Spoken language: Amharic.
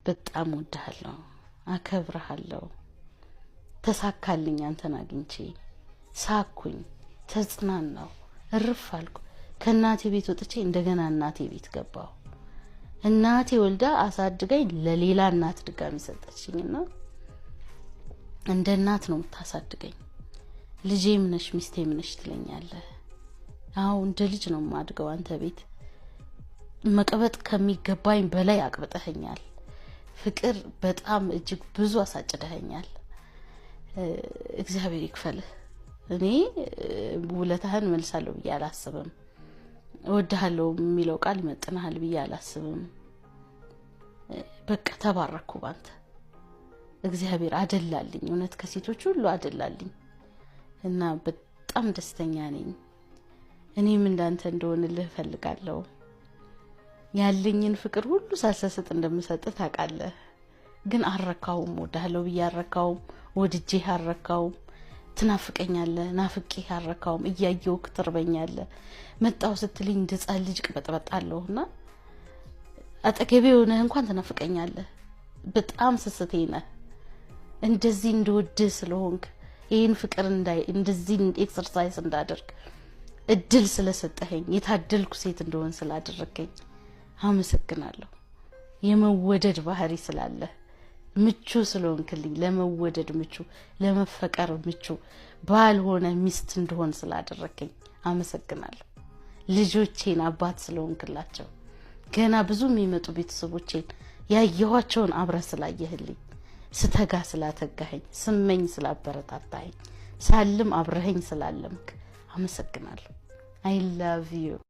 በጣም ወድሃለሁ፣ አከብረሃለሁ። ተሳካልኝ፣ አንተን አግኝቼ ሳኩኝ፣ ተጽናናሁ፣ እርፍ አልኩ። ከእናቴ ቤት ወጥቼ እንደገና እናቴ ቤት ገባሁ። እናቴ ወልዳ አሳድጋኝ ለሌላ እናት ድጋሚ ሰጠችኝና እንደ እናት ነው የምታሳድገኝ። ልጄ ምነሽ፣ ሚስቴ ምነሽ ትለኛለህ። አዎ፣ እንደ ልጅ ነው የማድገው አንተ ቤት። መቀበጥ ከሚገባኝ በላይ አቅብጠኸኛል። ፍቅር በጣም እጅግ ብዙ አሳጭደኸኛል። እግዚአብሔር ይክፈልህ። እኔ ውለታህን መልሳለሁ ብዬ አላስብም። እወድሃለሁ የሚለው ቃል ይመጥንሃል ብዬ አላስብም። በቃ ተባረኩ ባንተ። እግዚአብሔር አደላልኝ፣ እውነት ከሴቶች ሁሉ አደላልኝ እና በጣም ደስተኛ ነኝ። እኔም እንዳንተ እንደሆንልህ እፈልጋለሁ። ያለኝን ፍቅር ሁሉ ሳልሰስት እንደምሰጥህ ታውቃለህ። ግን አልረካውም። ወድሃለሁ ብዬ አልረካውም። ወድጄህ አልረካውም። ትናፍቀኛለህ፣ ናፍቄህ አልረካውም። እያየሁህ ትርበኛለህ። መጣሁ ስትልኝ እንደ ሕፃን ልጅ ቅበጥበጣለሁ እና አጠገቤ የሆነህ እንኳን ትናፍቀኛለህ። በጣም ስስቴ ነህ። እንደዚህ እንደወድህ ስለሆንክ፣ ይህን ፍቅር እንደዚህ exercise እንዳደርግ እድል ስለሰጠኸኝ፣ የታደልኩ ሴት እንደሆን ስላደረገኝ አመሰግናለሁ። የመወደድ ባህሪ ስላለህ፣ ምቹ ስለሆንክልኝ፣ ለመወደድ ምቹ፣ ለመፈቀር ምቹ ባል ሆነ ሚስት እንደሆን ስላደረገኝ አመሰግናለሁ። ልጆቼን አባት ስለሆንክላቸው፣ ገና ብዙ የሚመጡ ቤተሰቦቼን ያየኋቸውን አብረህ ስላየህልኝ፣ ስተጋ ስላተጋኸኝ፣ ስመኝ ስላበረታታኸኝ፣ ሳልም አብረኸኝ ስላለምክ አመሰግናለሁ። I love you.